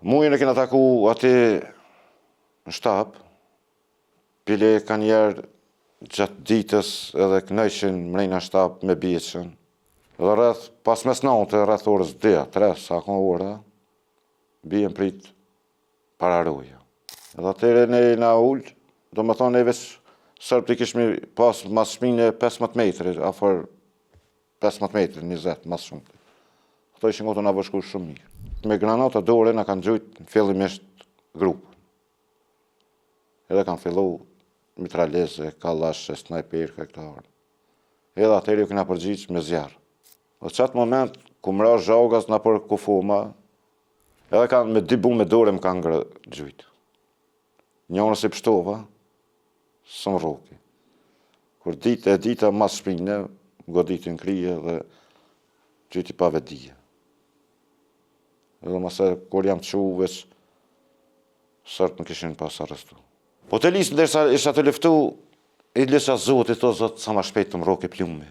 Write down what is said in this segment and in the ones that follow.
Mujën e kena taku aty në shtab, bile kanjëherë gjatë ditës edhe knojshin mrena shtab me Beqën. Edhe rreth pas mesnate, rreth orës 2 a 3, sa ka ora, bie m'prit pararoja. Edhe atëherë ne na ul, domethonë ne veç serbët i kishmi pas mas shpine 15 metri, afër 15 metri, 20, mas shumë. Ato ishin tu na vëzhgu shumë mirë. Me granata dore na kanë gjujt fillimisht grupën. Edhe kanë fillu mitraleze, kallashe, snajperka, këto armë. Edhe atëherë ju kena përgjigj me zjarr. Dhe qatë moment, ku m'ra zhagaz nëpër kufoma, edhe kanë me dy bume dore më kanë ngrë gjujt. Njënës i pshtova, s'më rroki. Kur ditë e dita mas shpine, më goditi në krye dhe gjyti pa vetëdije. Edhe mase kur jam çu veç serbët më kishin pas arrestu. Po të lisë ndërsa isha tu luftu, i lysha Zotit, o Zot, sa ma shpejt të më rroki plumbi,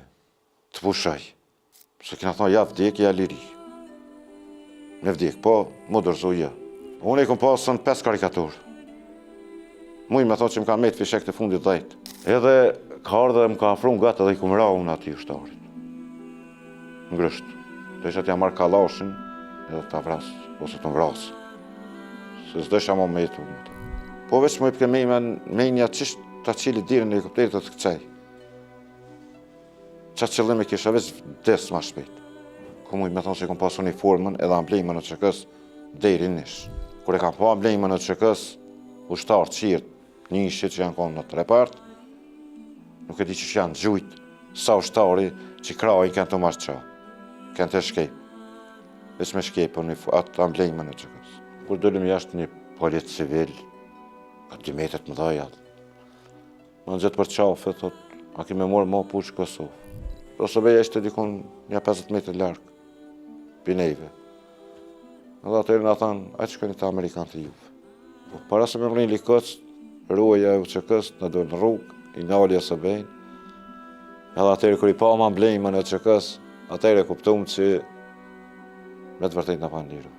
të pushoj. Se kena thonë, ja vdekje, ja liri. Me vdekë, po, m'u dorëzu, jo. Unë i kom pasën 5 karikatur. Muj me thonë që më kanë metë fishek të fundit 10. Edhe ka ardhë dhe më ka afru ngat edhe i kom ra unë atij ushtarit. Në grusht. Desha t'ja marr kallashin edhe ta vras, ose të më vrasë. Se s'desha mo me jetu me të. Po veç më i përke me menja qysh ta çili derën e helikopterit të të këcej. Qat qëllim e kisha veç vdes ma shpejt. Ku muj me thonë se kom pas uniformën edhe amblemën e UÇK-së deri n'Nish. Kur e kam pa amblemën e UÇK-së, ushtarë qirë Nishit që janë konë në të repart, nuk e di qysh janë gjujt, sa ushtari që krahin kanë të marrë qa, kanë të shkejp. Veç me shkejp për një atë amblemën e UÇK-së. Kur dolëm jashtë një polic civil, ka dy metër të mëdhaja, Më nxet për qafe, thot, a ki me morë mo pushkë Kosovë. OSBE ishte dikun një 50 metër larg, pi neve. Edhe atëherë na thanë, a që shkoni te Amerikanët e juve. Po, para se me mrri n'Likoc, roja e UÇK-së, na dolë në rrugë, i nali OSBE-në. Edhe atëherë kur i pamë amblemën e UÇK-së, atëherë e kuptum që me të vërtet na panë liru.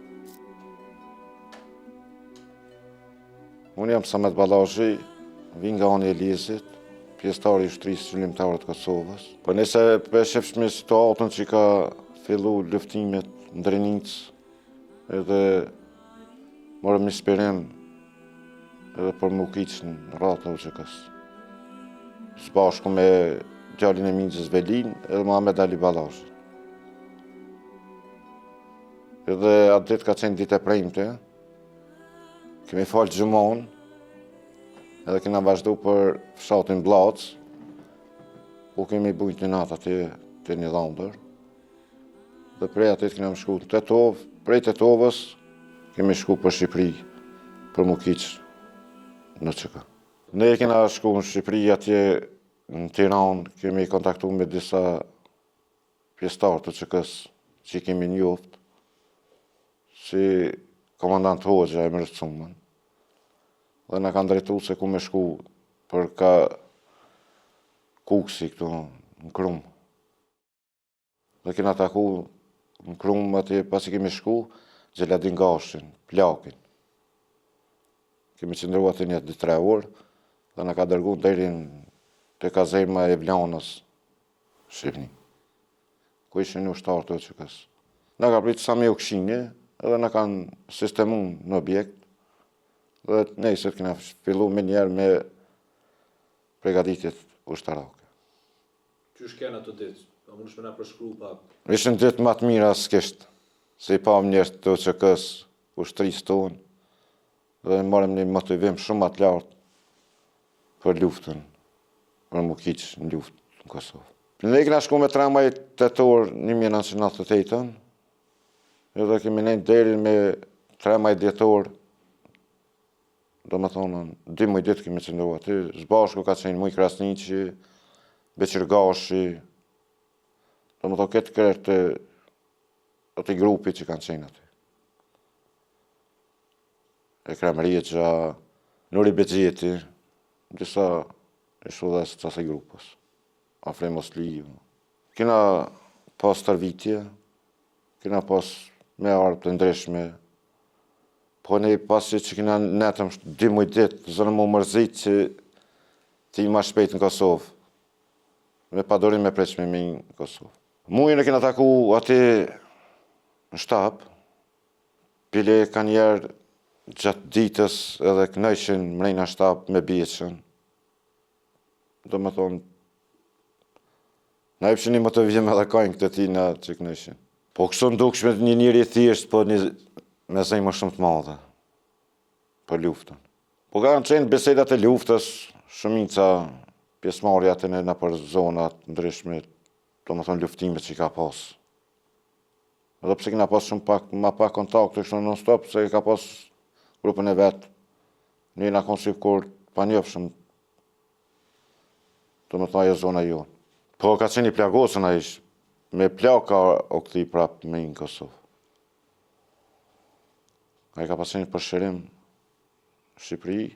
Unë jam Samet Ballazhi, vij nga Hani i Elezit, pjesëtar i Ushtrisë Çlirimtare të Kosovës. Po nëse po e shifshmi situatën që ka fillu luftimet në Drenicë, edhe morëm inspirim edhe për m'u kyç në radhët e UÇK-së. Së bashku me djalin e mixhës Velin edhe Muhamed Ali Ballazhin. Edhe atë ditë ka qenë ditë e premte, Kemi falë xhumanë, edhe kena vazhdu për fshatin Bllacë, ku kemi bujtë një natë aty te një dhandër, dhe prej aty kena më shku në Tetovë, prej Tetovës kemi shku për Shqipëri, për m'u kyç në UÇK. Ne kena shku në Shqipëri atje në Tiranë, kemi kontaktu me disa pjesëtarë të UÇK-së që i kemi njoft, si komandant Hoxha e Mërë Cumën, dhe na kanë drejtu se ku me shku për ka Kuksi këtu në Krumë. Dhe kena taku në Krumë atje pasi kemi shku, Xheladin Gashin, Plakin. Kemi qëndru aty një 2-3 orë dhe na ka dërgu deri te kazerma e Vlanës, Shqipni. Ku ishin ushtarët e UÇK-së. Na ka pritë Sami Ukshini edhe na kanë sistemu në objekt dhe nesër kena fillu menjëherë me pregaditjet ushtarake. Qysh kenë ato ditë? A mundesh me na përshkru pak? Ishin ditë ma të mira s'kishte, se i pamë njerëz të UÇK-së, ushtrisë tonë, dhe morëm një motivim shumë ma të lartë për luftën, për m'u kyç në luftë në Kosovë. Ne kena shku me 13 tetor 1998-ën, edhe kemi nejtë deri me 13 dhjetor, domethonë, dy muj ditë kemi qëndru aty, së bashku ka qenë Mujë Krasniqi, Beqir Gashi, domethonë këtë krerë të atij grupi që kanë qenë aty. Ekrem Rexha, Nuri Bexheti, disa ishu dhe të asaj grupës, Afrim Osliu. Kena pas stërvitje, kena pas me armë të ndryshme, Po ne pasi që kena netëm dy muj ditë, zonëm u mërzit që të ma shpejt në Kosovë. Me padurim e pritshme me në Kosovë. Mujën e kena taku aty në shtab, bile kanjëherë gjatë ditës edhe knojshin mrena shtab me bjeqën. Domethonë, na jepshin një motivim edhe kajnë këtë tina që knojshin. Po kështu n'dukshme një njeri i thjesht, po një me zemër shumë të madhe për luftën. Po kanë qenë bisedat e luftës, shumica pjesëmarrja aty në nëpër zona të ndryshme, domethonë luftimet që i ka pas. Edhe pse kena pas shumë pak, ma pak kontakte kështu non stop, se ka pas grupin e vet, ne jena konë sikur të panjofshëm, domethonë ajo zona jonë. Po ka qenë i plagosën ai, me plagë u kthy prapë me në Kosovë. Ai ka pas qenë për shërim në Shqipëri,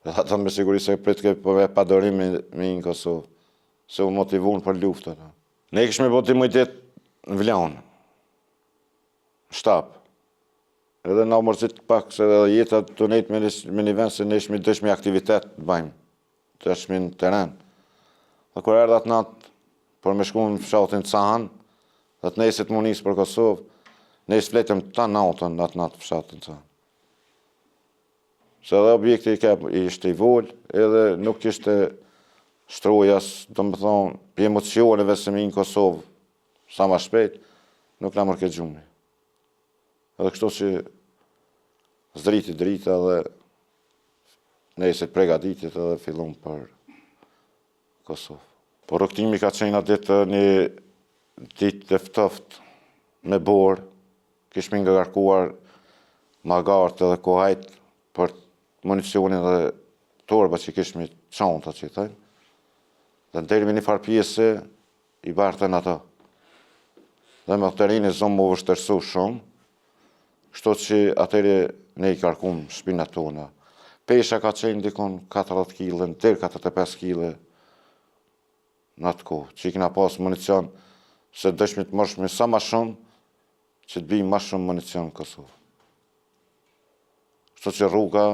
dhe ata me siguri se pritke po me padurim me, me në Kosovë, se u motivun për luftën. Ne kishme bo dy muj ditë në Vlonë, në shtab. Edhe na u mërzit pak se edhe jeta tu nejt me një, me një vend se ne ishmi dëshmi aktivitet të bajmë, dëshmi në teren. Dhe kur erdh atë natë për me shku në fshatin Cahan, dhe të nesrit m'u nisë për Kosovë, ne s'fletëm tanë natën atë natë fshatin Cahan. Se edhe objekti i kep ishte i vogël, edhe nuk ishte shtrojas, domethonë, pi emocioneve se me hi në Kosovë, sa ma shpejt, nuk na merrke gjumi. Edhe kështu që zdriti drita dhe nesër pregaditet edhe fillum për Kosovë. Po rrugëtimi ka qenë atë ditë një ditë të ftoft me borë, kishmi ngarkuar magarët edhe kuajt për municionin dhe torba që kishmi çanta që i thojnë. Dhe deri me një farë pjese i bartën ato. Dhe me tereni zonë m'u vështirësu shumë, kështu që atëherë ne i karkum shpinat tona. Pesha ka qenë dikun 40 kg, deri 45 kg në atë kohë, që i kena pas municion, se dëshmi të marrshmi sa ma shumë, që të bijë ma shumë municion në Kosovë. Kështu që rruga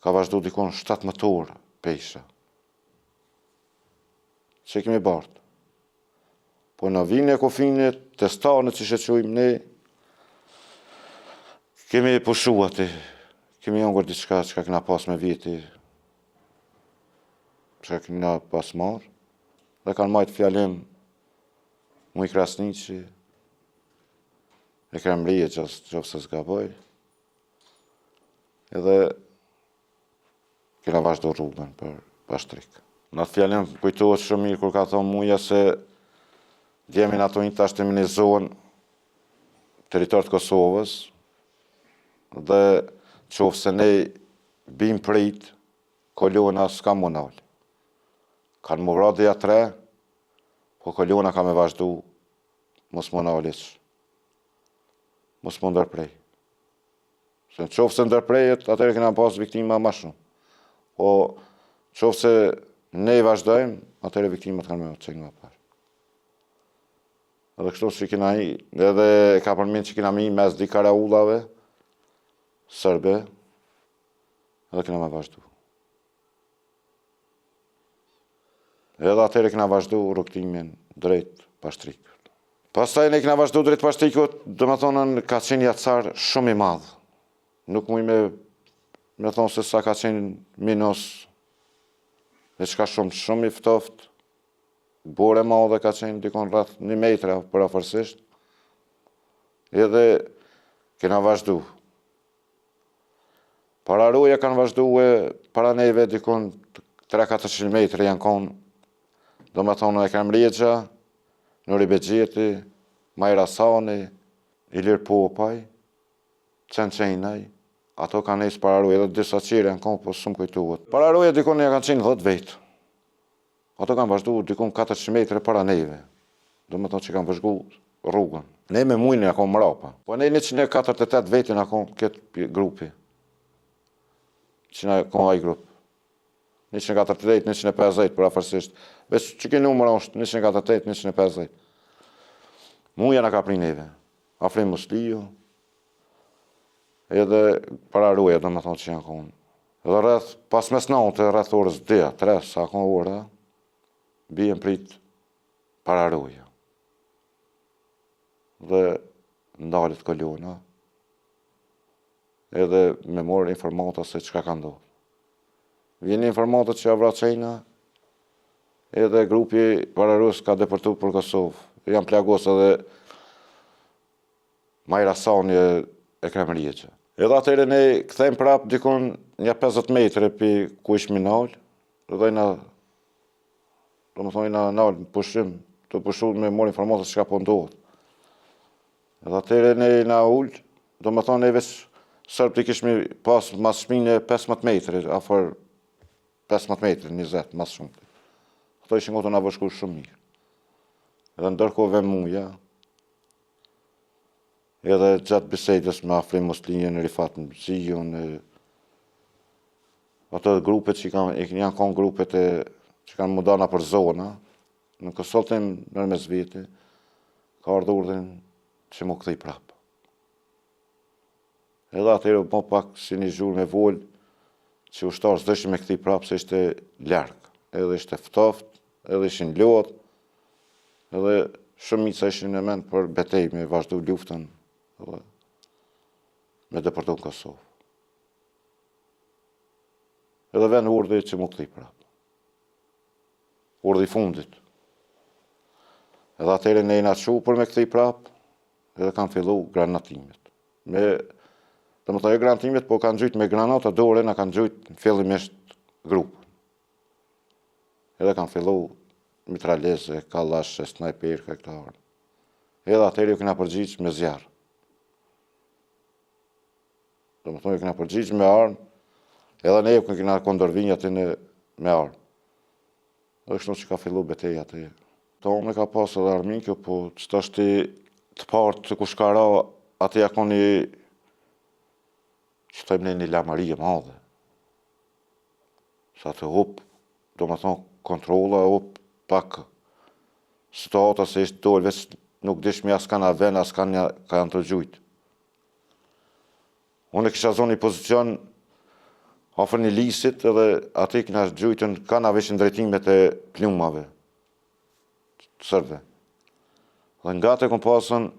ka vazhdu dikun 17 orë pesha. Që kemi bartë. Po në vijën e kufinit, te stani që e qujmë ne, kemi pushu aty, kemi hongër diçka çka kena pas me veti, çka kena pas marrë, dhe kanë majtë fjalim Mujë Krasniqi, Ekrem Rexha, qoftë se s'gaboj, edhe Kena vazhdu rrugën për Pashtrik. Në atë fjalim kujtohet shumë mirë kur ka thonë Muja se djem jena tu hi tash në një zonë territor të Kosovës dhe qoftë se ne bim pritë, kolona s'ka m'u nalë. Kanë m'u vra dy a tre, po kolona ka me vazhdu mos m'u nalë hiç. Mos m'u ndërpre. Se në qoftë se ndërprejet, atëherë kena pas viktima ma shumë. Po, qoftë se ne i vazhdojmë, atëherë viktimat kanë me qenë ma pak. Edhe kështu që kena hi, edhe ka përmend që kena me hi mes dy karaullave, serbe, edhe kena me vazhdu. Edhe atëherë kena vazhdu rrugëtimin drejt Pashtrikut. Pastaj ne kena vazhdu drejt Pashtrikut, domethonë ka qenë jacar shumë i madh. Nuk muj me, me thonë se sa ka qenë minus, e çka shumë, shumë i ftoft, borë e madhe ka qenë dikon rreth një metre përafërsisht, edhe kena vazhdu. Pararoja kanë vazhdu e para neve dikun 3-400 metre janë konë, domethonë Ekrem Rexha, Nuri Bexheti, Majra Sani, Ilir Popaj, Cen Cenaj, ato kanë ecë pararoja, edhe disa qerë janë konë, po s'më kujtohet. Pararoja dikun janë kanë qenë 10 vetë. Ato kanë vazhdu dikun 400 metre para neve, domethonë që kanë vëzhgu rrugën. Ne me Mujën jena konë mrapa. Po ne 148 vetë jena konë këtë grupi. Që na konë ai grup. 148, 150 përafërsisht. Veç që ky numër është 148, 150. Muja na ka pri neve. Afrim Musliu. Edhe pararoja, domethonë që janë konë. Edhe rreth, pas mesnate, rreth orës 2, 3, sa konë ora, bie m'prit pararoja. Dhe ndalet kolona, edhe me morë informata se çka ka ndodhë. Vjen informata që ja vra qejna, edhe grupi pararojës ka depërtu për Kosovë. Janë plagos edhe Majr Hasani e Ekrem Rexha. Edhe atëherë ne kthehemi prap dikun nja 50 metre pi ku ishmi nal, dhe na domethonë na nal në pushim, të pushu me marrë informata se çka po ndodh. Edhe atëherë ne na ul, domethonë ne veç serbët i kishmi pas mas shpine 15 metre, afër 15 metre, 20, mas shumë. Ato ishin tu na vëzhgu shumë mirë. Edhe ndërkohë vem muja, Edhe gjatë bisedës me Afrim Muslijën, Rifat Mziun, ato grupet që kanë, janë konë grupet e, që kanë m'u da nëpër zona, në konsultim nërmes veti, ka ardhë urdhrin që m'u kthy prapë. Edhe atëherë u bo pak si një zhurmë e vogël, që ushtarë s'dojshin me kthy prapë se ishte larg, edhe ishte ftoft, edhe ishin lodhë, Edhe shumica ishin në mend për betejë me vazhdu luftën dhe me depërtu në Kosovë. Edhe vjen urdhri që m'u kthy prapë. Urdhri i fundit. Edhe atëherë ne jena çu për me kthy prapë, edhe kanë fillu granatimet. Me, domethonë jo granatimet, po kanë gjujt me granata dore, na kanë gjujt fillimisht grupën. Edhe kanë fillu mitraleze, kallashe, snajperka, këto armë. Edhe atëherë ju kena përgjigj me zjarr. Domethonë, ju kena përgjigj me armë, edhe ne ju kena kundërvi aty në, me armë. Dhe kështu që ka fillu beteja aty. Tonë ka pas edhe armik, jo, po që të është të partë të kush ka ra, aty ja koni, që thojmë ne një lamari e madhe. Sa të hup, domethonë, kontrolla e hup pak situata se ishte dole, veç nuk dishmi as ka na ven, as ka një, ka janë tu gjujtë. Unë e kisha zonë një pozicion afër një lisit edhe aty kena gjujtën, ka na vishin drejtimet e plumave të serbëve. Dhe nga të kom pasën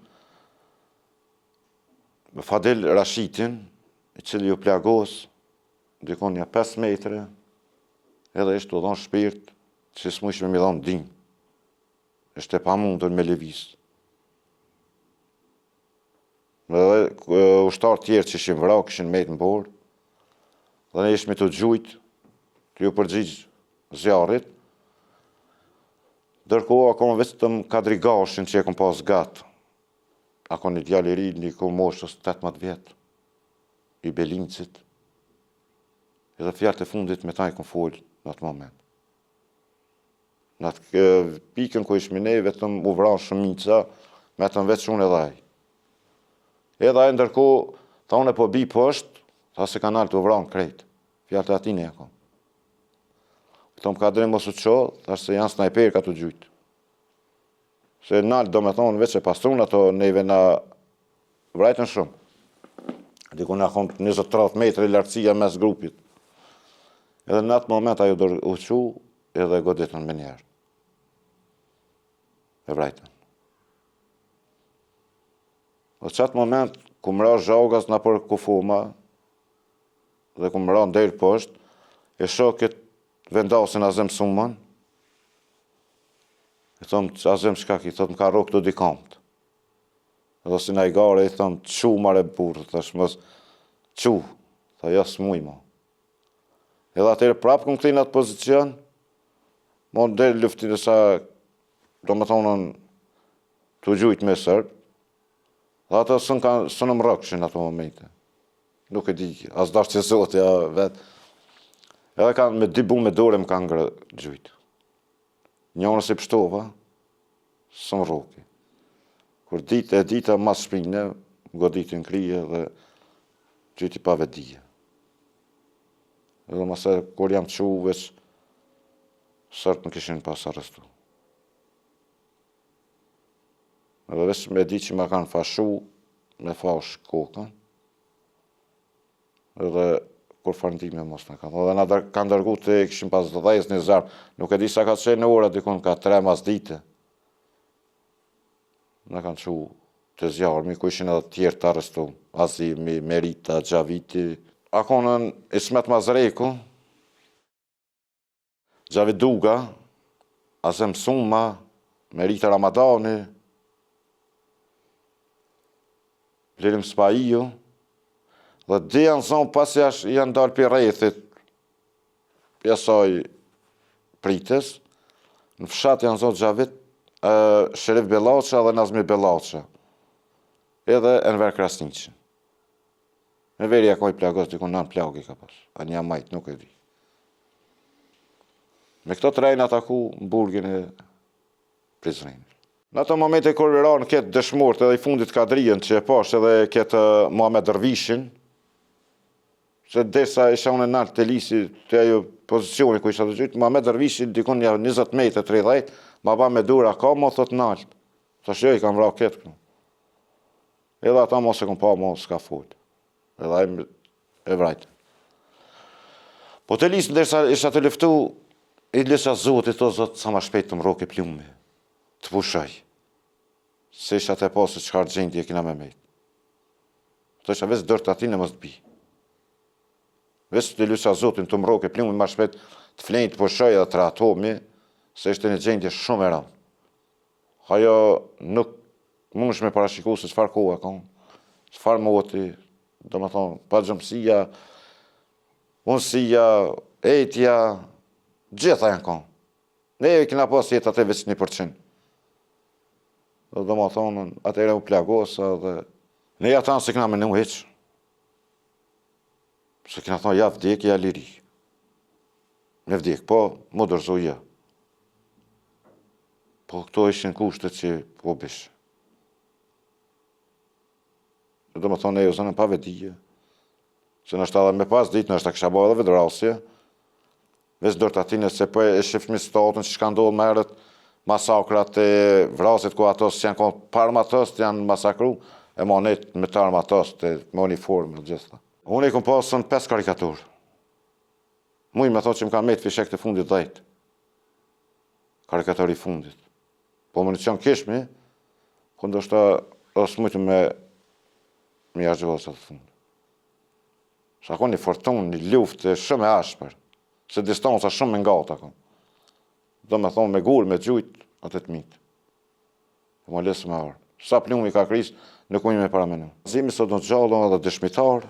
Fadil Rashitin, i cili u plagos, dikun nja 5 metre, edhe ishte tu dhonë shpirt, që s'mujshme me i dhonë ndihmë. Ishte e pamundur me lëviz. Dhe ushtarë tjerë që ishin vra, kishin mejtë në borë, dhe ne ishmi tu gjujtë, tu ju përgjigj zjarrit, ndërkohë akoma vetëm Kadri Gashin që e kom pas gat, ako një djalë i ri, një ku moshës 18 vjetë, i Belincit, edhe fjalët e fundit me ta i kom folë në atë moment. Në atë pikën ku ishmi ne, vetëm u vranë shumica, metëm veç unë edhe ai. Edhe ai ndërkohë, tha unë po bi poshtë, tha se ka naltë u vranë krejt. Fjalët e atij e kom. Thom Kadri mos u ço, tha se janë snajperka tu gjujtë. Se naltë, domethonë, veç e pastrun ato neve na Vrajtën shumë. Diku na konë 20-30 metre lartësia mes grupit. Edhe në atë moment ajo dër u çu edhe goditën menjëherë. E vrajtën. Në qatë moment, ku më ra zhaugas nëpër kufoma, dhe ku më ra nderë poshtë, e shoh këtë vendasin Azem Sumën, i thom, Azem çka ki, thot më ka rrok këto dy kamët. Edhe si najgare i thom, çu more burrë, thash mos, çu, tha jo s'muj mo. Edhe atëherë prapë kum kthy në atë pozicion, mo deri luftin e sa, domethonë, tu gjujt me serbë, dhe ato s'në kanë, s'në më rrokshin ato momente. Nuk e di, as dashtë që Zoti, ja vetë. Edhe kanë me dy bume dore më kanë ngrë gjujt. Njërës i pshtova, s'më rroki. Kur ditë e dita mas shpine, më goditi në krye dhe gjyti pa vetëdije. Edhe masaj, kur jam çu, veç serbët më kishin pas arrestu. Edhe veç me di që ma kanë fashu, me fash kokën. Edhe kurrfarë ndihme mos na kanë. Dhe na kanë dërgu te kishim pas dhez një zjarm. Nuk e di sa ka qenë ora, dikun ka 3 mas dite. Na kanë çu te zjarmi, ku ishin edhe tjerë të arrestu. Azimi, Merita, Xhaviti. A konën Ismet Mazreku, Xhavit Duga, Azem Suma, Merita Ramadani, Blerim Spahiu, dhe dy janë zonë pasi janë dalë prej rrethit, prej asaj pritës, në fshat janë zonë Xhavit, Sherif Bellaqa dhe Nazmi Bellaqa, edhe Enver Krasniqi. Enveri a kon i plagos, dikun nanë plagë i ka pas, a një majtë, nuk e di. Me këto tre jena taku në burgin e Prizrenit. Në ato momente kur ranë këtë dëshmorët edhe i fundit Kadrijën që e pash edhe këtë Muhamed Dërvishin, se derisa isha unë nalt te lisi, te ajo pozicioni ku isha tu gjujt, Muhamed Dërvishi dikun një 20 metre, 30, ma ba me durë, a ka mo thot nalt. Thash jo, i kam vra këtë këtu. Edhe ata mo s'e kom pa, mo s'ka fol. Edhe ai e vrajtë. Po te lisi, ndërsa isha tu luftu, i lutsha Zotit, o Zot, sa ma shpejt të më rroke plumbi, të pushoj. Se isha tu e pa se çfarë gjendje kina me mejtë. Thosha veç n'dorë t'atyne mos të bi. Veç të lutsha Zotin të më rroke plumbi ma shpejt të flej, të pushoj edhe të rehatohmi, se ishte një gjendje shumë e rëndë. Ajo nuk mundesh me parashiku se çfarë kohe ka, çfarë moti, domethonë, pagjumësia, unësia, etja, gjitha janë konë. Ne e kina pas jetë atë veç 1%. Dhe domethonë, atëherë u plagosa dhe ne ja tanë s'e kina menu hiç. Se kina thonë, ja vdekje, ja liri. Me vdek, po, mu dorëzu jo. Po këto ishin kushtet që po bish. Domethonë, ne u zanëm pa vetëdije, se ndoshta edhe me pas ditë, ndoshta kisha bo edhe vetëvrasje, veç n'dorë t'atyne se po e shifmi situatën që çka ndodhë më herët, masakrat e vrasjet ku ato s'janë konë t'paarmatost janë masakru, e ma ne me të armatost, me uniformë, gjitha. Unë i kom pasën 5 karikaturë. Muj me thonë që më kanë metë fishek të fundit 10. Karikatori i fundit. Po municion kishmi, po ndoshta edhe s'mujtëm me me ja zhvillu sa të fundit. Sa kon një fortunë, një luftë shumë e ashpër, se distanca shumë e ngata kon. Domethonë me gurë, me gjujt, atë të mitë. E ma lesë me arë. Sa plumi ka krisë, nuk muj me paramenu. Zimi sot në gjallë edhe dëshmitar,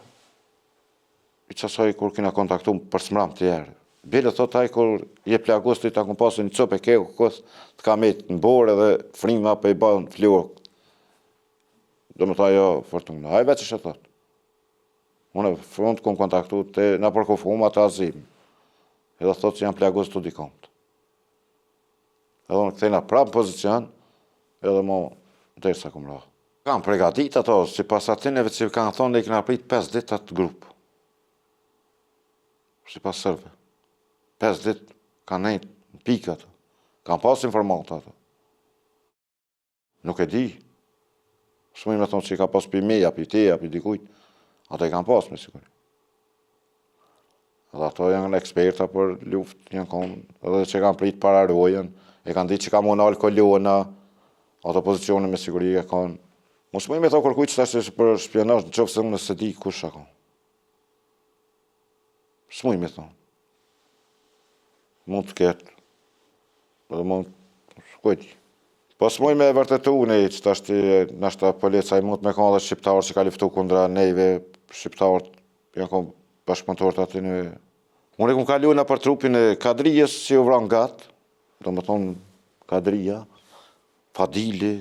I qasaj kur kina kontaktu për smram të jerë. Bile thot ai kur je plagos ti ta kom pasur një copë e kokës, të ka met në borë edhe frima po i ban flokë. Domethonë ajo fortuna. Ai veç e thot. Unë fund kom kontaktu te nëpër kufoma te Azimi. Edhe thot se janë plagos të dy komt. Edhe unë kthehna prapë në pozicion, edhe mo derisa kom ra. Kanë pregatit ato, sipas atyneve që kanë thonë, ne i kena prit 5 dit atë grup. Sipas serbëve. 5 dit kanë nejtë në pikë ato. Kanë pas informata ato. Nuk e di. S'muj me thonë që i ka pas pi meja, pi teja, pi dikujt. Ato i kanë pas me siguri. Edhe ato janë eksperta për luftë, janë konë, edhe që kanë prit pararojën, e kanë ditë që ka m'u nalë kolona, ato pozicione me siguri e kanë. Mos muj me thonë kërkujt që tash për shpionazh, në qoftë se unë s'e di kush a konë. S'muj me thonë. Mund të ketë, edhe mund, s'ku e di. Po s'muj me vërtetu ne që tash ti, nashta polica i mund me konë dhe shqiptarë që ka luftu kundra neve, shqiptarët janë konë bashkëpunëtorët aty në... Unë e kom kalu nëpër trupin e Kadrijës që u vra ngat, domethonë Kadrija, Fadili,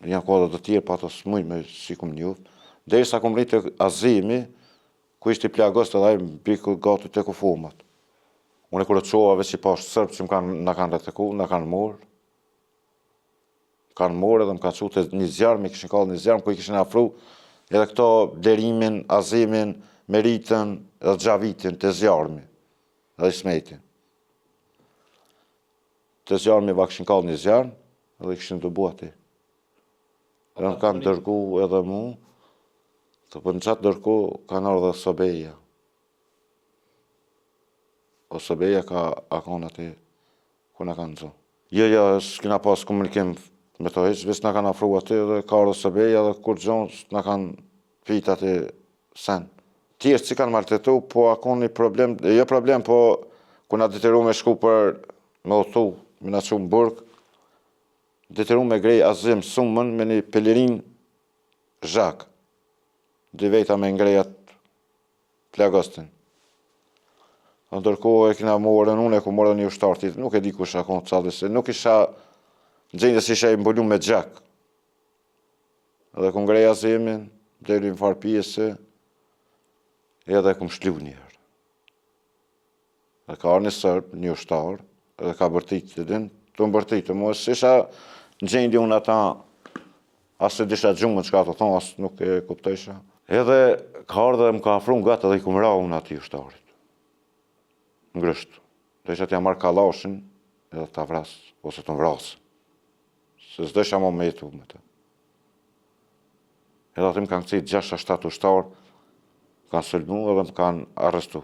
janë konë edhe të tjerë, pa po ato s'muj me s'i kom njoft, derisa kom mrri te Azimi, ku ishte i plagost edhe ai mbi gati te kufomat. Unë kur u çova veç i pash serbët që më kanë, na kanë rrethu, na kanë morë, kanë morë edhe më kanë çu te një zjarm, i kishin kallë një zjarm, ku i kishin afru edhe këto Blerimin, Azimin, Meritën edhe Xhavitin te zjarmi, edhe Ismetin. Te zjarmi va kishin kallë një zjarm edhe i kishin dëbu aty. Edhe më kanë dërgu edhe mu. Të po në qatë ndërkohë kanë ardhë OSBE-ja. OSBE-ja ka a konë aty ku na kanë zonë. Jo, jo, s'kena pas komunikim me to hiç, veç na kanë afru aty dhe ka ardhë OSBE-ja dhe kurgjo s'na kanë pyt aty sen. Tjerët s'i kanë maltretu, po a konë një problem, jo problem, po ku na detyru me shku për me udhtu, me na çu në burg, detyru me ngrej Azem Sumën me një pelerin zhak. Dy veta me ngrej atë plagostin. Në ndërkohë e kena morën, unë e ku morën një ushtar tjetër, nuk e di kush a konë calli, se nuk isha në gjendje se isha i mbulu me gjak. Dhe ku ngrej Azemin, deri në farë pjese, edhe e kum shlu njëherë. Dhe ka ardhë një sërb, një ushtar, edhe ka bërtit të din, të më bërtit, të mua, s'isha në gjendje unë ata, as e disha gjuhën çka të thonë, as nuk e kuptojsha. Edhe ka ardhë dhe më ka afru ngat edhe i kum ra unë atij ushtarit. Në grusht. Dojsha t'ja marr kallashin edhe ta vras, ose të më vrasë. Se s'dojsha mo me jetu me të. Edhe aty më kanë qitë 6-7 ushtarë, më kanë sulmu edhe më kanë arrestu.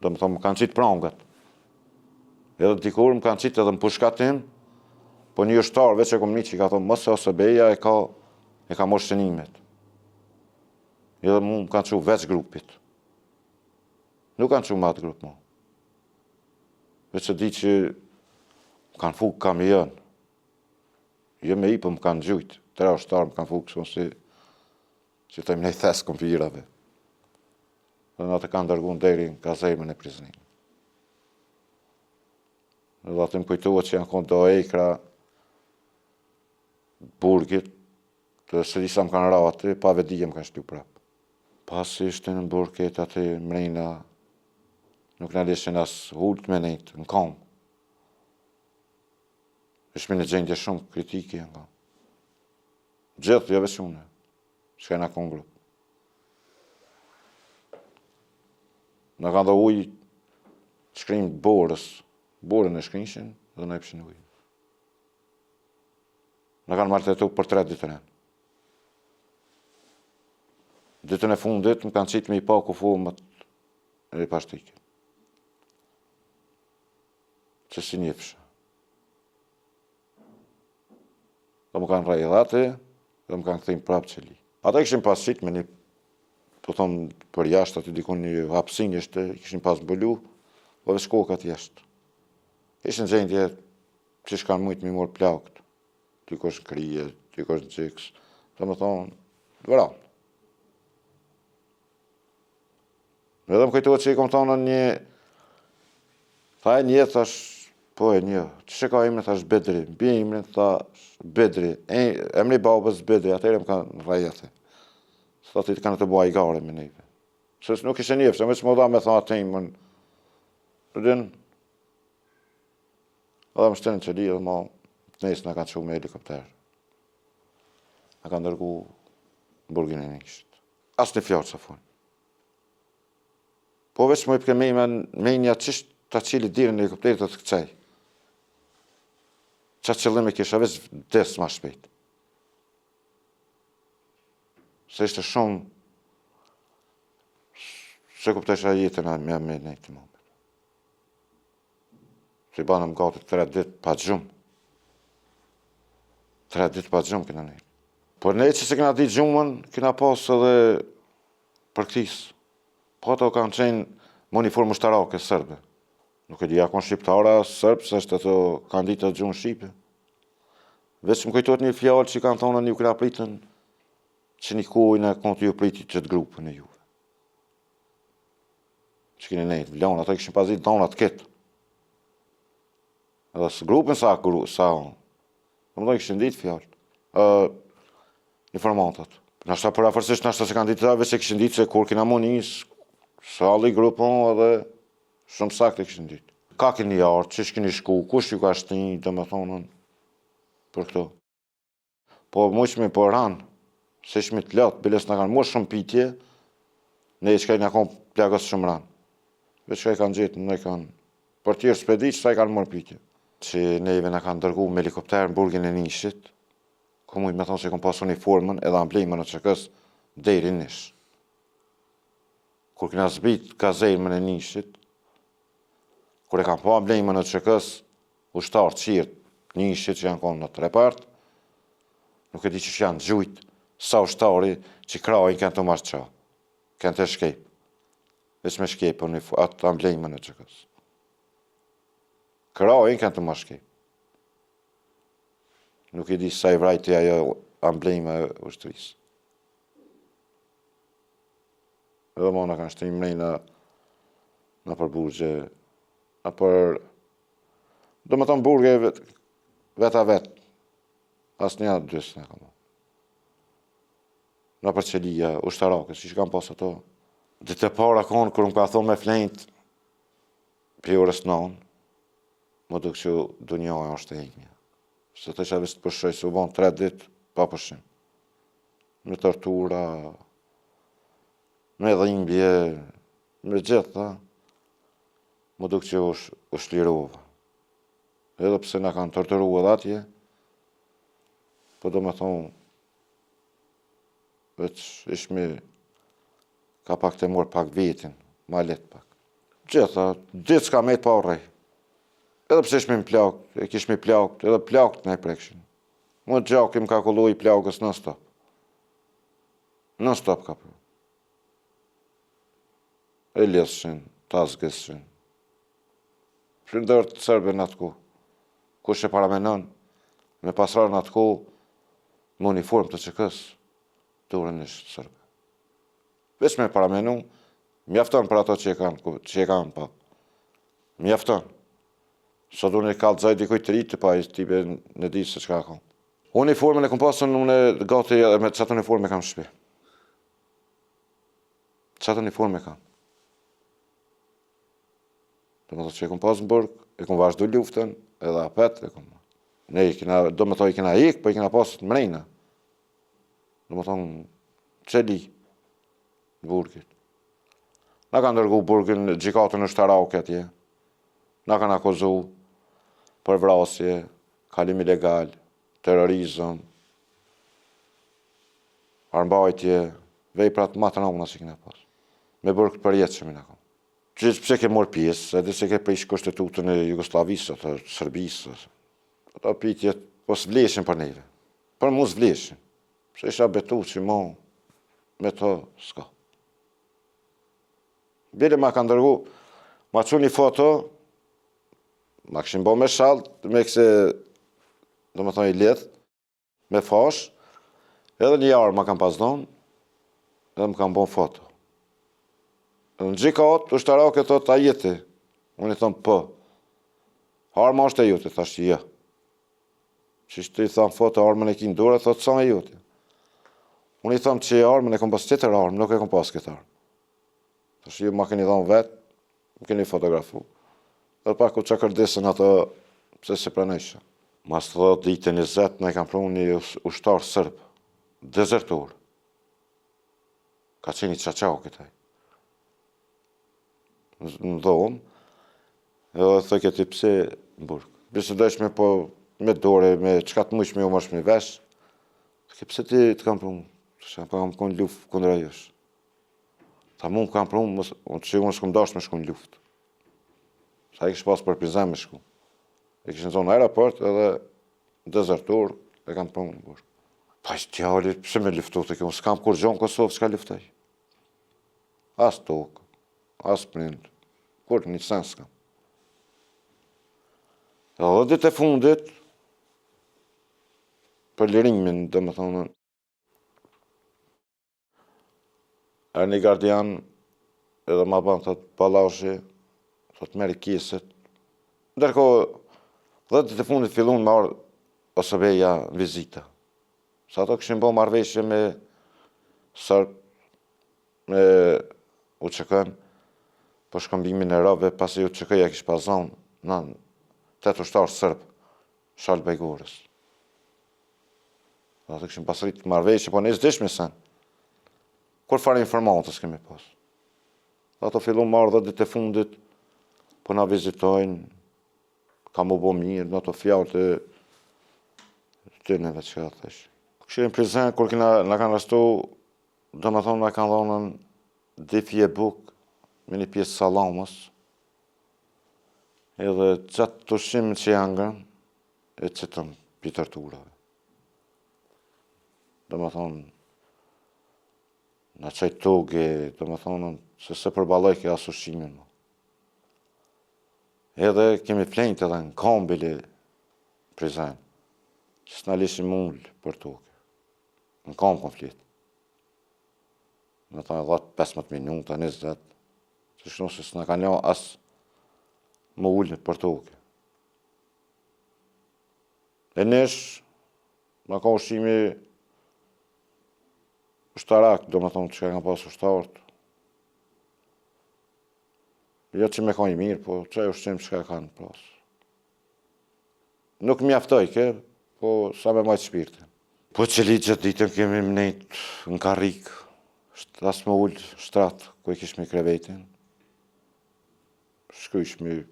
Domethonë, më kanë qitë prangat. Edhe dikur më kanë qitë edhe në pushkatim, po një ushtar veç e kom ni që i ka thonë, mos e OSBE-ja e ka, e ka morë shënimet. Edhe mu më kanë çu veç grupit. Nuk kanë çu me atë grup mu. Veç e di që më kanë fu kamion. Jo me i, po më kanë gjujt. Tre ushtarë më kanë fu kështu si, si themi në thes kompirave. Dhe na të kanë dërgu deri në kazermën e Prizrenit. Dhe aty më kujtohet që janë konë do ekra burgit, të s'e di sa më kanë ra aty, pa vetëdije më kanë shtu prapë. Pasi ishte në burg këtë aty mrena, nuk na leshin as ult me nejtë, në kamë. Ishmi në gjendje shumë kritike, janë kanë. Gjithë, jo veç unë, çka jena konë grup. Na kanë dhe ujë shkrim borës, borën e shkrinshin dhe na ipshin ujë. Na kanë maltretu për tre ditë rend. Ditën e fundit më kanë qitë me i pa kufomët e pashtikit. Që s'i njifsha. Dhe më kanë rreh aty, dhe më kanë kthim prapë qeli. Ata i kishin pas qitë me një, po thonë, për jashtë aty dikun një hapsinë ishte, i kishin pas mbulu, po veç kokat jashtë. Ishin gjendje që s'kanë mujtë m'i morë plagët, dikush në krye, dikush në gjoks, domethonë, vranë. Edhe më kujtohet që i kom thonë një, tha e njeh, thash, po e njoh, qysh e ka emrin, thash Bedri, mbiemrin, tha Bedri, e, emri babës Bedri, atëherë më kanë rreh atë. Tha ti të kanë të bëj gare me neve. Se nuk ishte njeh, se më dha me tha atë emrin. Din, edhe më shtenë që li edhe ma të nesër na kanë çu me helikopter. Na kanë dërgu në burgin e Nishit. Asnjë fjalë s'e folë. Po veç më ipke me menja qysh ta çili derën e helikopterit të të këcej. Qa qëllim e kisha veç vdes ma shpejt. Se ishte shumë s'e kuptojsha jetën e me me në këtë moment. Se i banëm gati tre dit pa gjumë. Tre dit pa gjumë kena nejtë. Por ne që s'e kena ditë gjumën, kena pas edhe përkthis. Po ato kanë qenë me uniformë ushtarake serbe. Nuk e di a kon shqiptara, serb, se është ato kanë ditë atë gjuhën shqipe. Veç më kujtohet një fjalë që kanë thonë ju kena pritën që një kohë në kontë ju pritit qëtë grupën e juve. Që keni nejtë, vlonë, ato i kishin pas ditë dhonat këtë. Edhe së grupin sa, gru, sa, domethonë i kishin ditë fjalë, uh, informatat. Nashta përafërsisht, nashta s'e kanë ditë, veç e kishin ditë se kur kena mu nis, sa alli grupon edhe shumë saktë e kishin ditë. Ka keni ardhë, qysh keni shku, kush ju ka shti, domethonë, për këto. Po mujshmi po ranë, se ishmi të lodht, bile s'na kanë marrë shumë pytje, ne çka jena konë plagos shumë ranë. Veç çka i kanë gjetë, në i kanë, për tjerë s'pe di që sa i kanë marrë pytje. Që neve na kanë dërgu me helikopter në burgin e Nishit, ku mujt me thonë se kom pas uniformën edhe amblemën e UÇK-së deri n'Nish. Kur kena zbrit kazermën e Nishit, kur e kanë pa emblemën e UÇK-së, ushtarë tjerë të Nishit që janë konë në atë repart, nuk e di qysh janë gjujt, sa ushtari që krahin kanë tu ma qa, kanë tu shkep, veç me shkep për një atë emblemën e UÇK-së. Krahin kanë tu ma shkep. Nuk e di sa i vrajti ajo emblema e ushtrisë. Edhe ma na kanë shtri mrena nëpër burgje, nëpër, domethonë burgje vet, veta vet, asnjë dy s'na ka Nëpër qelia, ushtarake, si që kanë pas ato. Ditë e para konë, kur më ka thonë me flejt, prej orës nanë, m'u duk që dunjaja është e imja. Se thojsha veç të pushoj, se u bon tre ditë pa pushim. me tortura, me dhimbje, me gjitha, m'u duk që u, u shlirova. Edhe pse na kanë torturu edhe atje, po domethonë, veç ishmi ka pak të morë pak vetin, ma letë pak. Gjitha, ditë s'ka met pa u rreh. Edhe pse ishmi në plagë, e kishmi plagët, edhe plagët na i prekshin. Mu gjaki më ka kullu i plagës non stop. Non stop ka pru. E lidhshin, ta zgëshin. Prindërt serbe në atë kohë. Kush e paramenon, me pas ra në atë kohë, me uniformë të UÇK-së, dorën e serbe. Veç me paramenu, mjafton për ato që e kanë, që e kanë pa. Mjafton. Sot unë i kallxoj dikujt të ri të pa, i be në di se çka ka. Uniformën e kom pasën, unë gati edhe me qatë uniformë e kam n'shpi. Qatë uniformë e kam. Domethonë që e kom pas në burg, e kom vazhdu luftën, edhe apet e kom. Ne i kena, domethonë i kena ikë, po i kena pas të mrejna. Domethonë, qeli, burgit. Na kanë dërgu burgin gjykatën ushtarake atje. Na kanë akuzu për vrasje, kalim ilegal, terrorizëm, armbajtje, veprat ma të rënda që kena pas. Me burg të përjetshëm na kanë. Që pse ke marrë pjesë, edhe se ke prish kushtetutën e Jugosllavisë, të Serbisë, ato pyetjet po s'vleshin për neve. Për mu s'vleshin. Pse isha betu që mo me to s'ka. Bile ma kanë dërgu, ma çu një foto, ma kishin bo me shall, me këse, domethonë i lidh, me fash, edhe një armë ma kanë pas dhonë, edhe më kanë bo foto. Edhe në gjykatë, ushtarake thot, a je ti? Unë i thom, po. Arma është e jote, thash, jo. Qysh ti i tham foto, armën e ki në dorë, thot, s'a e jote. Unë i tham që armën e kom pas tjetër armë, nuk e kom pas këtë armë. Thash, ju ma keni dhonë vetë, më keni fotografu. Dhe pak u çakërdisën ato, pse s'e pranojsha. Mas 10 ditë 20, na i kanë pru një ushtar serb, dezertor. Ka qenë i Çaçakit ai. Në dhomë, edhe thojke ti pse në burg. Bisedojshme po me dore, me çka të mujshme u marrshme vesh. Thojke pse ti të kanë pru? Thashë, po kam konë luftë kundra jush. Tha mu më kanë pru, mos, unë që unë s'kom dashtë me shku në luftë. Sa i kish pas për Prizren me shku. E kishin zonë në aeroport edhe dezertor e kanë pru në burg. Pa i djali, pse me luftu të kjo, unë s'kam kurgjo në Kosovë, s'ka luftoj. As tokë, as prind, kurrnjë sen s'kam. Edhe ditë e fundit, për lirimin, domethonë, Erdh një gardian edhe ma ban, thot, Ballashi, thot, merri keset. Ndërkohë, dhe ditë e fundit fillun me ardhë OSBE-ja në vizita. Se ato kishin bo marrëveshje me sërbë, me UÇK-n, për shkëmbimin e robëve, pasi UÇK-ja kish pas zonë, në tetë ushtarë sërbë, Shalë Bajgorës. Dhe ato kishin pas arrit marrëveshje, po ne s'dishmi sen. Kurrfarë informate s'kemi pas. Dhe ato fillun me ardhë dhe ditë e fundit, po na vizitojnë, ka mu bo mirë, në ato fjalë të të neve që ka thesh. Kështu në Prizren, kur kena, na kanë arrestu, domethonë na kanë dhonë dy fije bukë. me një pjesë sallamës, edhe qatë ushqim që e hangrëm, e qitëm pi torturave. Domethonë, na çoi toge, domethonë, se s'e përballojke as ushqimin më. Edhe kemi flejt edhe në kamë bile Prizren, që s'na lishin m'u ulë për tokë. Në kamë kom fletë. Domethonë 10-15 minuta, 20, që shno se s'na kanë lanë as m'u ulë për tokë. E nesh, na ka ushqimi ushtarak, domethonë që ka pas ushtarët. Jo që me kanë i mirë, po qaj ushqim që ka kanë pas. Nuk mjaftojke, po sa me majtë shpirtin. Po qeli gjithë ditën kemi mnejt në karrikë, as me ulë shtrat ku e kishmi krevetin. Shkryshmi,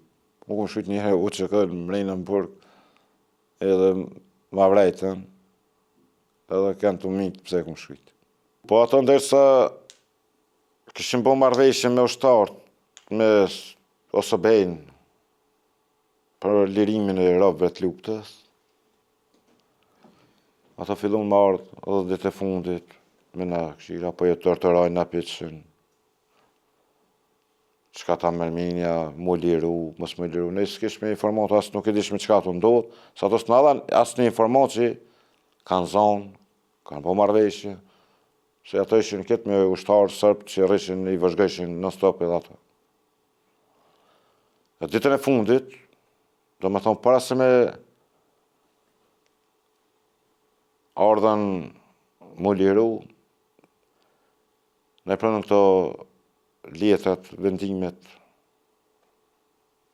unë kom shkrujt një herë UÇK mrena në burg, edhe ma vrejtën, edhe kanë të mitë pse e kom shkrujt. Po ato ndërsa kishim bo marrëveshje me ushtarët, me OSBE-në, Për lirimin e robëve të luftës, ato fillun me ardhë edhe ditë e fundit, me na kqyr, apo ju torturojnë, na pytshin, çka ta merr menja, mu liru, mos mu liru, ne s'kishmi informatë, as nuk e dishmi çka tu ndodhë, se ato s'na dhanë asnjë informatë që kanë zonë, kanë bo marrëveshje, se ato ishin këtë me ushtarë sërbë që rrishin, i vëzhgojshin non stop edhe ato. Në ditën e fundit, domethonë, para se me ardhën mu liru, ne pranun këto letrat, vendimet,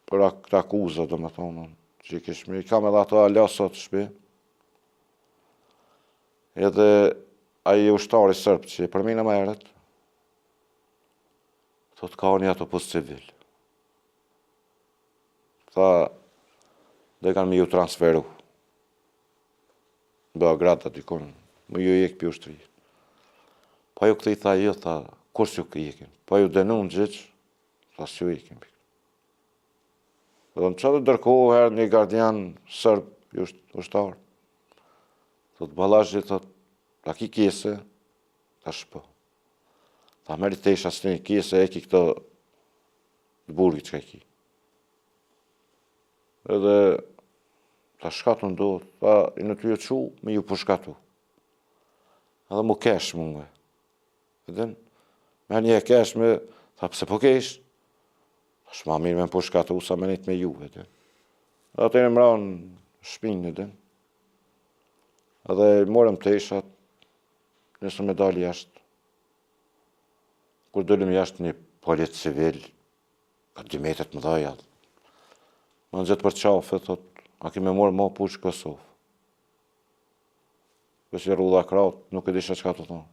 për këto akuza, domethonë, që i kishmi, i kam edhe ato ala sot n'shpi, edhe ai ushtari sërb që e përmena më herët, Thot ka një autobus civil. Tha, dhe kanë me ju transferu. Në Beograd aty dikun, me ju hjek pi ushtri. Pa ju këti tha, jo, tha, kur s'ju hjekin? Pa ju denu në gjyq, tha, s'ju hjekin. Dhe në qatë ndërkohë, erdh një gardian sërb, ushtar. Thot, Ballazhi, thot, a ki kese? Thash po. Tha merri tesha s'të një kese e ki këto të burgit çka i ki. Edhe tha çka tu ndodhë, tha jena tu ju çu me ju pushkatu. Edhe mu kesh mu. Edhe me një e kesh me, tha pse po kesh? Thash ma mirë me pushkatu sa me nejtë me ju, edhe. Edhe atë e më ranë shpinë, edhe. Edhe morëm teshat, Nisëm me dalë jashtë. Kur dolëm jashtë një polic civil, ka dy metër të mëdhaja. Më nxit për qafe, thot, a ki me morë ma pushkë Kosovë. Veç i rrudha krahët, nuk e disha çka të thonë.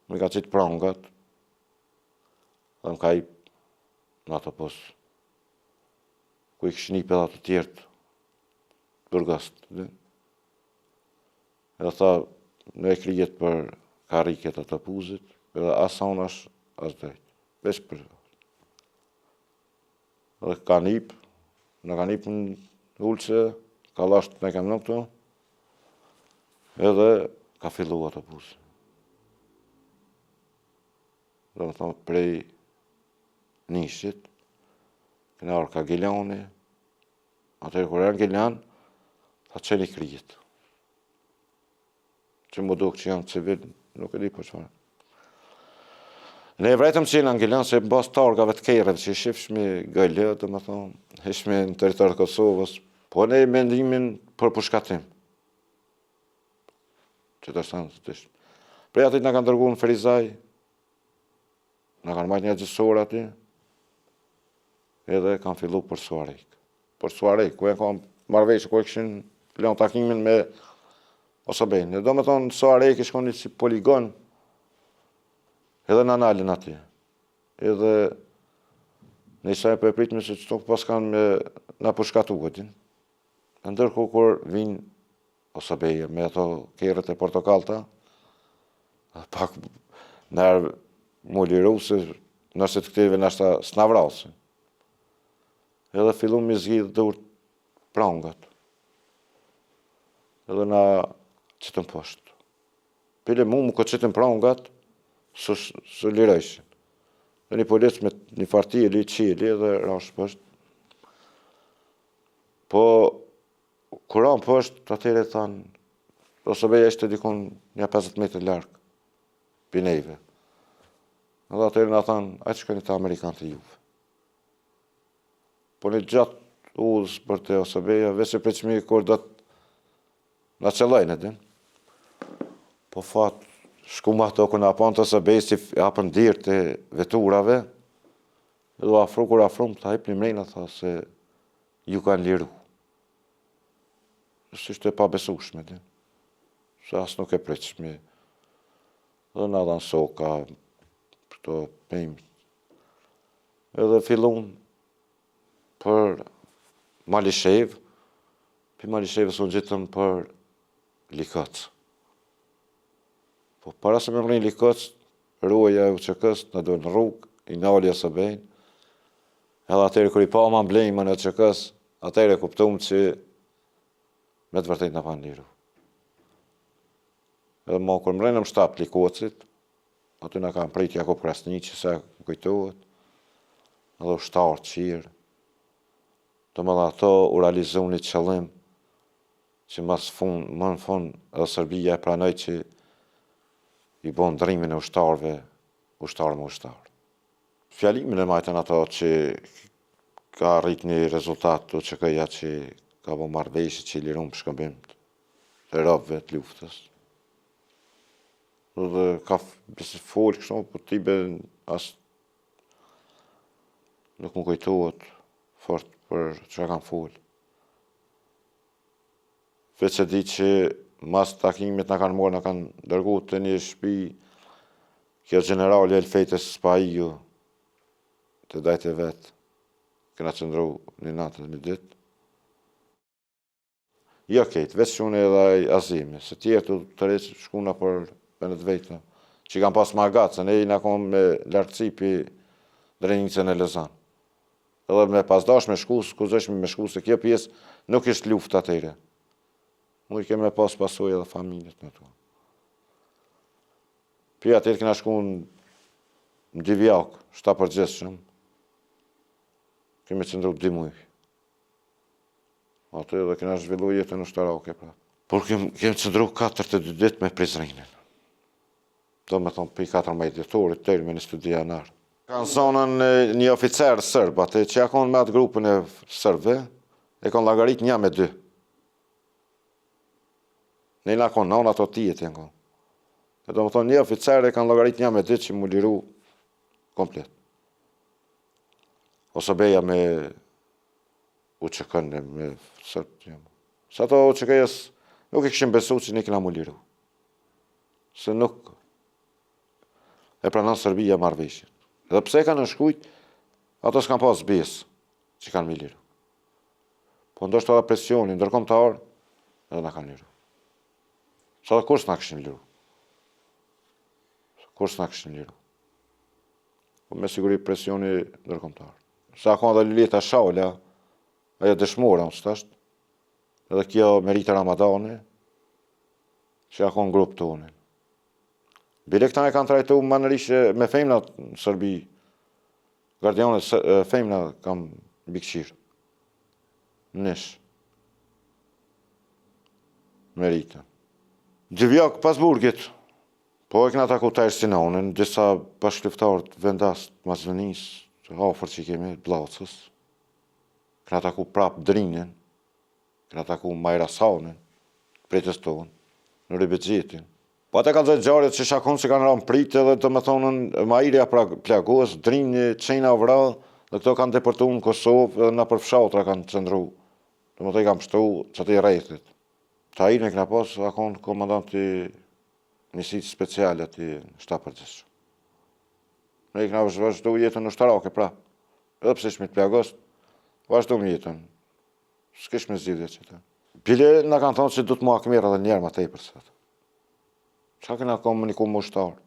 Më ka qitë prangat, dhe më ka hip në autobus. Ku i kishin hip edhe ato tjerët, burgost. Edhe tha, ne kryet për karriket e autobusit, edhe as anash, as drejt. Veç për... Edhe kanë hip, në kanë hip në ulëse, kallasht në kam në këto, edhe ka fillu autobusi. Domethonë, prej Nishit, kena ardhë ka Gjilani, Atëherë kur erdhëm Gjilan, tha çeli kryet. Që m'u duk që janë civil, nuk e di për çfarë. Ne e vrejtëm që jena në Gjilan, se në bazë targave të kerreve që i shifshmi GL, domethonë, ishmi në territor të Kosovës, po ne mendimin për pushkatim. Që të sanë të tishë. Prej aty na kanë dërgu në Ferizaj, Na kanë majtë një gjysë ore aty, edhe kanë fillu për Suharekë. Për Suharekë, ku e kanë marrëveshje, ku e kishin lënë takimin me OSBE-në. Domethonë, Suharekë ish konë një si poligon, edhe na nalën aty. Edhe ne sa e po e pritme se qëto pas kanë me na pushkatu, e din. Ndërkohë kur vinë OSBE me ato kerret e portokallta, pak nërë mu liru se Nëse të këtyve nashta s'na vrasin. Edhe fillum m'i zgjidh durt prangat. Edhe na qitën poshtë. Bile mu më qitën prangat, s'u lirojshin. Dhe një polic me një farë teli, çeli edhe rashë poshtë. Po, kur ramë poshtë, atëherë thanë, OSBE ishte dikun nja 50 metër larg, pi neve. Edhe atëherë na thanë, hajt shkoni te amerikanët e juve. Po ne gjatë udhës për te OSBE-ja, veç e pritshmi kur do të na qëllojnë, e din. Po fat, shkum ato kur na panë të OSBE-së si hapën dyert e veturave, edhe u afru, kur afrum, tha hipni mrena, tha se ju kanë liru. Se ishte e pabesushme, din. Se as nuk e pritshmi. Dhe na dhanë soka, këto pejmë. Edhe fillum për Malishevë, pi Malishevës u ngjitëm për Likoc. Po para se me mrri Likoc, roja e UÇK-së na dol në rrugë, i nali OSBE-në, edhe atëherë kur i pamë emblemën e UÇK-së, atëherë e kuptum që me të vërtetë na panë liru. Edhe ma kur mrrinëm n'shtab Likocit, aty na kanë prit Jakup Krasniqi, sa më kujtohet, edhe ushtarë tjerë. Domethënë ato u realizu një qëllim që mas fund, më në fund edhe Serbia e pranoi që i bon ndrrimin e ushtarëve, ushtar me ushtar. Fjalimin e majtën ato që ka arrit një rezultat UÇK-ja që ka bo marrëveshje që i lirum shkëmbim të robëve të luftës. Dhe ka fol kështu, po ti be as nuk më kujtohet fort për çka kanë fol. Veç e di që mas takimit na kanë marrë, na kanë dërgu te një shpi, kjo gjenerali Elfete Spahiu, te dajtë e vet, kena qëndru një natë dhe një ditë. Jo kejt, veç unë edhe ai Azimi, se tjerët u tërheq shkun nëpër vende të veta, që i kanë pas ma gatë, se ne jena konë me largësi pi Drenicën e Lezan. Edhe me pas dash me shku, s'guxojshmi me shku, se kjo pjesë nuk ishte luftë atëherë. Mujke me pas pasojë edhe familjet në to. Pi atëherë kena shku në Divjakë, shtab përgjithshëm, kemi qëndru dy muj. Aty edhe kena zhvillu jetën ushtarake pra. Por kem, kem qëndru 42 ditë me Prizrenin. Do me thonë, pi 14 dhjetorit, deri me 22 janar. Kanë zonën një oficer sërb, atë që ja konë me atë grupën e sërbve, e kanë llogarit një me dy. Ne jena konë nënë ato tjetë janë konë. E do me thonë, një oficer e kanë llogarit një me dy që mu liru komplet. OSBE-ja me UÇK-në me sërbët jam. Se ato UÇK-jës nuk e kishin besu që ne kena mu liru. Se nuk e pranon Serbia marrëveshjen. Edhe pse e kanë nënshkrujt, ato s'kanë pas besë që kanë me liru. Po ndoshta edhe presioni ndërkombëtar edhe na kanë liru. Se edhe kur s'na kishin liru. Kur s'na kishin liru. Po me siguri presioni ndërkombëtar. Se a konë dhe Lileta Shala, ajo dëshmore, unë së edhe kjo Merita Ramadani, që a konë grup tonin. Bile këta e kanë trajtu më nryshe me femna në Serbi, gardianet femna kam mbikëqyrë. Nish. Merita. Divjakë pas burgit, Po e kena taku Tahir Sinanin, disa bashkëluftëtarë vendas të Maqedonisë, të afër që i kemi, Bllacës. Kena taku prap Drinin, kena taku Majra Sanin, pritës tonë, Nuri Bexhetin. Po ata kanë dhënë ngjarjet që shakon se kanë ra në pritë edhe domethënë Mairi a plagos, Drini, Qena vra, dhe këto kanë depërtu në Kosovë edhe nëpër fshatra kanë qëndru. Domethënë i kanë pshtu qatij rrethit. Tahirin e kena pas, a konë komandant i njësisë speciale aty në shtab përgjithshëm. Ne i kena vazhdu jetën ushtarake, pra. Edhe pse ishmi të plagost, vazhdum jetën. S'kishme zgjidhje që të. Bile na kanë thonë që du të mu hakmerr edhe njerë ma tepër se atë. Qa kena komuniku me ushtarë?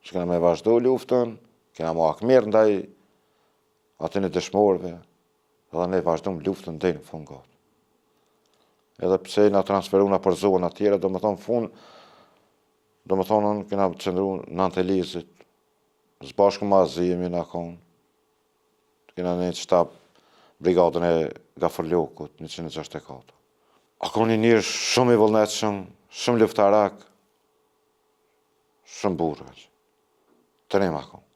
Që kena me vazhdu luftën, Kena m'u hakmerr ndaj atyne dëshmorëve, edhe ne vazhdum luftën deri në fund gati. Edhe pse na transferu nëpër zona tjera, domethonë fund, domethonë unë kena qëndru në anë të Elezit, së bashku me Azimin na konë, kena në shtab brigadën e Gafurlokut, 164. A konë një njeri shumë i vullnetshëm, shumë luftarak, shumë burrë, trim a konë.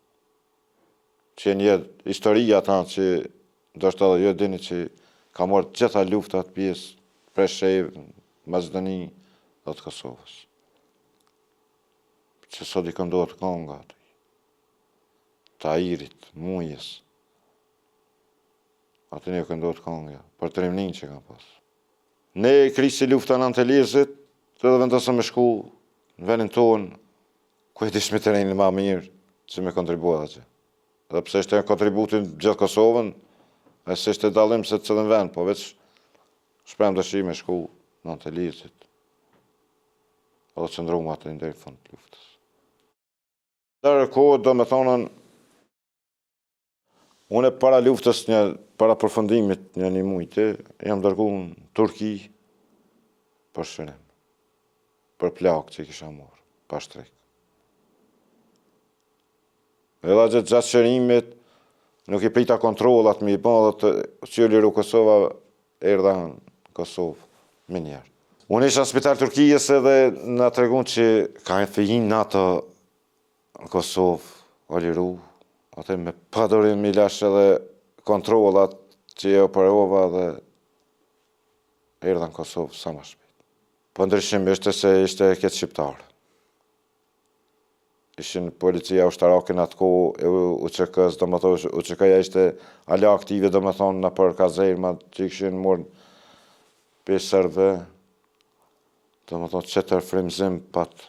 Që një historia ta që ndoshta edhe ju e dini që ka marrë gjitha luftat pjesë Preshevë, Maqedoni dhe të Kosovës. Që sot i këndohet konga aty. Tairit, Mujës. Aty i këndohet konga, për trimninë që ka pas. Ne krysi lufta në anë të Elezit, edhe vendosëm me shku në venin tonë, Ku e dishmi terrenin ma mirë që me kontribu edhe që. Edhe pse ishte kontributi në gjithë Kosovën, e s'ishte dallim se cilin vend, po veç shprehëm dëshirë me shku në anë të Elezit. Edhe qëndrum aty deri në fund të luftës. Ndërkohë, domethonë, Unë para luftës një, para përfundimit një një mujti, jam dërgu në Turki për shërim, për plagë që kisha marrë, Pashtrik. Edhe gjatë gjatë shërimit, nuk i prita kontrollat me i bo dhe të, që u liru Kosova, erdha në Kosovë, menjëherë. Unë isha në spital Turkijës edhe na tregun që ka e hi NATO Në Kosovë, u liru, atë me padurim i lash edhe kontrollat që e operova dhe erdha në Kosovë sa ma shpejt. Po ndryshim ishte se ishte këtë shqiptarë. Ishin policia ushtarake në atë kohë e UÇK-së, domethonë, UÇK-ja ishte ala aktive, domethonë, nëpër kazerma që ishin marrë prej serbëve, domethonë, qetër frymëzim pat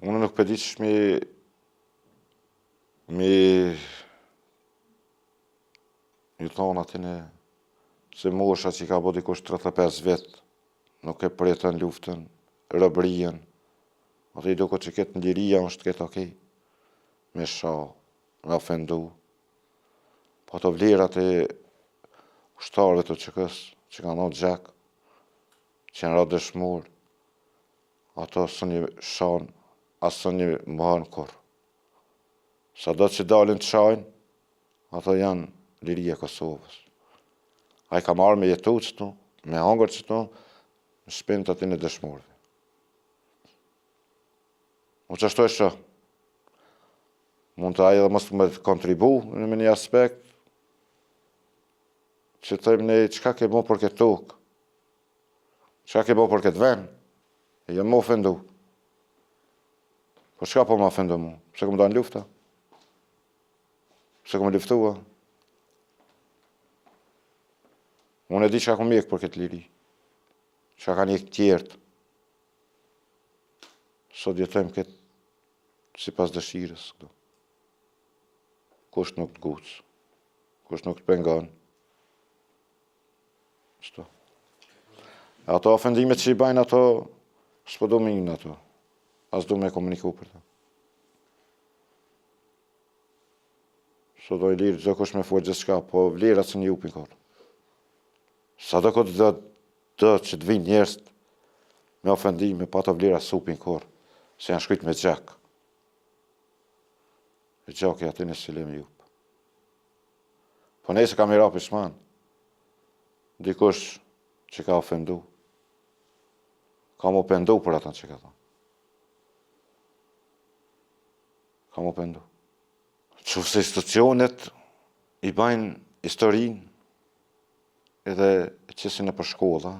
Unë nuk pe di qysh mi... Mi... Ju thonë atyne se mosha që i ka bo dikush 35 vjet, nuk e përjetën luftën, robërinë, aty i duket që këtë në liria është këtë okej, me sha, me ofendu, po ato vlerat e ushtarëve të UÇK-së, që kanë dhonë gjak, që janë ra dëshmorë, Ato s'un i shan, as s'un i mohon kurrë. Sado që dalin të shajnë, ato janë liria e Kosovës. Ai ka marrë me jetu qëtu, me hangër qëtu, në shpinë të atyne dëshmorëve. Unë qashtu e shoh. Mund të ai edhe mos me kontribu në me një aspekt, që thojmë ne çka ke bo për këtë tokë, Çka ke bo për këtë vend? E jo me ofendu. Po çka po më ofendu mu? Pse kom dalë n'lufta? Pse kom luftua? Unë e di çka kom hjek për këtë liri. Çka kanë hjek tjerët. Sot jetojmë këtë sipas dëshirës. Këtu. Kush nuk të nguc? Kush nuk të pengon? Qëto. Ato ofendimet që i bajnë ato, s'po du me hi n'ato. As du me komuniku për ta. Sot o i lirë, çdokush me folë gjithçka, po vlerat s'un i hupin kurrë. Sado këtë do, do që të vinë njerëz me ofendime, po ato vlera s'hupin kurrë, se janë shkrujt me gjak. E gjaki atyne s'i le me hup. Po nëse ka me ra pishman, dikush që ka ofendu, ka m'u pendu për ata që ka thonë. Ka m'u pendu. Qoftë se institucionet i bajnë historinë edhe e qesin nëpër shkolla,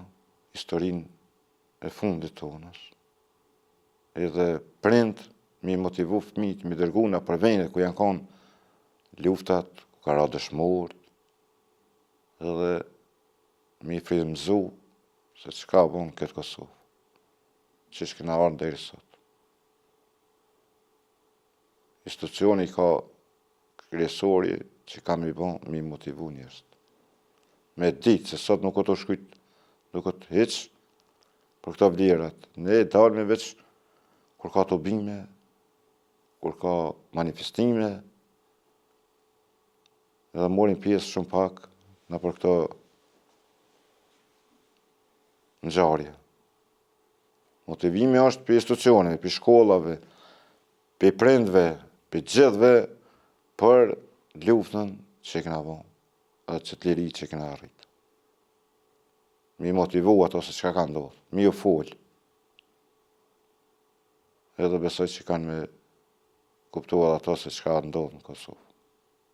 historinë e fundit tonës, edhe prind mi motivu fëmijët, mi dërgu nëpër vende ku janë konë luftat, ku ka ra dëshmorët, edhe mi frymëzu se çka u bo në këtë Kosovë, qysh kena ardhë deri sot. Institucioni ka kryesori që ka mi bo, mi motivu njerëzit. Me ditë se sot nuk o tu shkujt, duket hiç për këto vlerat. Ne dalmi veç kur ka tubime, kur ka manifestime. Edhe morin pjesë shumë pak nëpër këto ngjarje. Motivimi është prej institucioneve, prej shkollave, prej prindve, prej gjithve për luftën që e kena bo, edhe qët liri që e kena arrit. Mi motivu ato se çka ka ndodhë, mi ju folë. Edhe besoj që kanë me kuptu edhe ato se çka ndodhë në Kosovë.